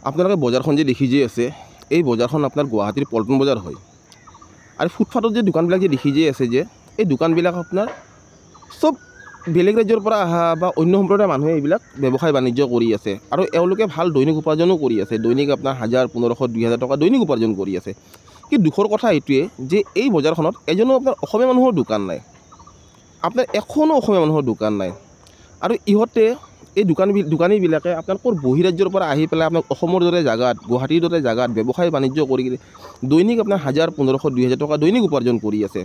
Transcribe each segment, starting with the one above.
আপোনালোকে বজাৰখন যে দেখি যে আছে, এই বজাৰখন আপোনাৰ গুৱাহাটীৰ পল্টন বজাৰ হয়। আৰু ফুটপাথত যে দোকানবিলাক যে দেখি যে আছে যে, এই দোকানবিলাক আপোনাৰ চব বেলেগ ৰাজ্যৰ পৰা অহা বা অন্য সম্প্ৰদায়ৰ মানুহে এইবিলাক ব্যৱসায় বাণিজ্য কৰি আছে। আৰু এওঁলোকে ভাল দৈনিক উপাৰ্জনো কৰি আছে। দৈনিক আপোনাৰ 1000, 1500, 2000 টকা দৈনিক উপাৰ্জন কৰি আছে। কিন্তু দুখৰ কথা এইটোৱে যে এই বজাৰখনত এজনো আপোনাৰ অসমীয়া মানুহৰ দোকান নাই, আপোনাৰ এখনো অসমীয়া মানুহৰ দোকান নাই। আৰু ইহঁতে এই দোকানীবিলাকে আপোনালোকৰ বহিৰাজ্যৰ পৰা আহি পেলাই আপোনাক অসমৰ দৰে জেগাত, গুৱাহাটীৰ দৰে জেগাত ব্যৱসায় বাণিজ্য কৰি কিনে দৈনিক আপোনাৰ 1000, 1500, 2000 টকা দৈনিক উপাৰ্জন কৰি আছে।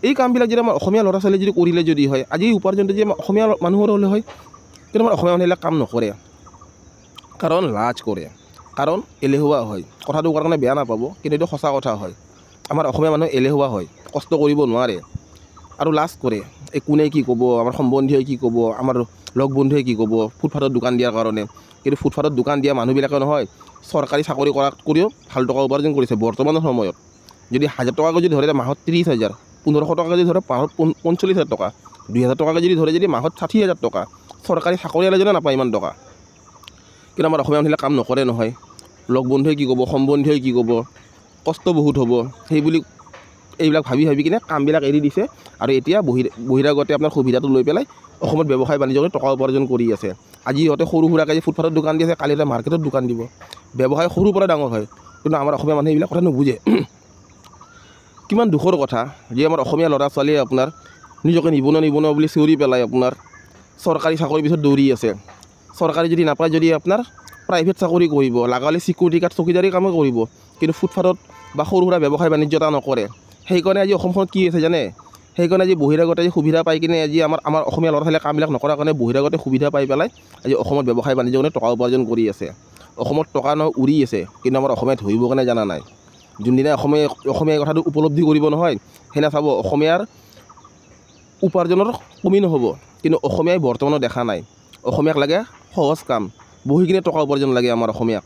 এই কামবিলাক যদি আমাৰ অসমীয়া ল'ৰা ছোৱালী যদি কৰিলে যদি হয়, আজি এই উপাৰ্জনটো যদি আমাৰ অসমীয়া মানুহৰ হ'লে হয়, কিন্তু আমাৰ অসমীয়া মানুহবিলাক কাম নকৰে। কাৰণ লাজ কৰে, কাৰণ এলেহুৱা হয়। কথাটো কোৱাৰ কাৰণে বেয়া নাপাব, কিন্তু এইটো সঁচা কথা হয়। আমাৰ অসমীয়া মানুহ এলেহুৱা হয়, কষ্ট কৰিব নোৱাৰে আৰু লাজ কৰে। এই কোনে কি ক'ব, আমাৰ সম্বন্ধীয়ই কি ক'ব, আমাৰ লগ বন্ধুৱে কি ক'ব ফুটপাথত দোকান দিয়াৰ কাৰণে। কিন্তু ফুটপাথত দোকান দিয়া মানুহবিলাকে নহয়, চৰকাৰী চাকৰি কৰাত কৰিও ভাল টকা উপাৰ্জন কৰিছে বৰ্তমানৰ সময়ত। যদি 1000 টকাকৈ যদি ধৰে মাহত 30,000, 1500 টকাকৈ যদি ধৰে মাহত 45,000 টকা, 2000 টকাকৈ যদি ধৰে যদি মাহত 60,000 টকা, চৰকাৰী চাকৰিয়াল এজনে নাপায় ইমান টকা। কিন্তু আমাৰ অসমীয়া মানুহবিলাক কাম নকৰে নহয়। লগ বন্ধুৱে কি ক'ব, সম্বন্ধীয়ই কি ক'ব, কষ্ট বহুত হ'ব সেই বুলি এইবিলাক ভাবি ভাবি কিনে কামবিলাক এৰি দিছে। আৰু এতিয়া বহিৰাগতে আপোনাৰ সুবিধাটো লৈ পেলাই অসমত ব্যৱসায় বাণিজ্য কৰি টকা উপাৰ্জন কৰি আছে। আজি ইহঁতে সৰু সুৰাকৈ আজি ফুটপাথত দোকান দি আছে, কালি এটা মাৰ্কেটত দোকান দিব। ব্যৱসায় সৰুৰ পৰা ডাঙৰ হয়, কিন্তু আমাৰ অসমীয়া মানুহে এইবিলাক কথা নুবুজে। কিমান দুখৰ কথা যে আমাৰ অসমীয়া ল'ৰা ছোৱালীয়ে আপোনাৰ নিজকে নিবনুৱা নিবনুৱা বুলি চিঞৰি পেলাই আপোনাৰ চৰকাৰী চাকৰিৰ পিছত দৌৰি আছে। চৰকাৰী যদি নাপায় যদি আপোনাৰ প্ৰাইভেট চাকৰি কৰিব, লাগালে চিকিউৰিটি গাৰ্ড চকীদাৰী কামো কৰিব, কিন্তু ফুটপাথত বা সৰু সুৰা ব্যৱসায় বাণিজ্য এটা নকৰে। সেইকাৰণে আজি অসমখনত কি হৈছে জানে? সেইকাৰণে আজি বহিৰাগতে আজি সুবিধা পাই কিনে আজি আমাৰ অসমীয়া ল'ৰা ছোৱালীয়ে কামবিলাক নকৰাৰ কাৰণে বহিৰাগতে সুবিধা পাই পেলাই আজি অসমত ব্যৱসায় বাণিজ্য কৰি টকা উপাৰ্জন কৰি আছে। অসমত টকা ন উৰি আছে, কিন্তু আমাৰ অসমীয়াই ধৰিবৰ কাৰণে জানা নাই। যোনদিনা অসমীয়াই কথাটো উপলব্ধি কৰিব নহয়, সেইদিনা চাব অসমীয়াৰ উপাৰ্জনৰ কমি নহ'ব। কিন্তু অসমীয়াই বৰ্তমানো দেখা নাই। অসমীয়াক লাগে সহজ কাম, বহি কিনে টকা উপাৰ্জন লাগে আমাৰ অসমীয়াক।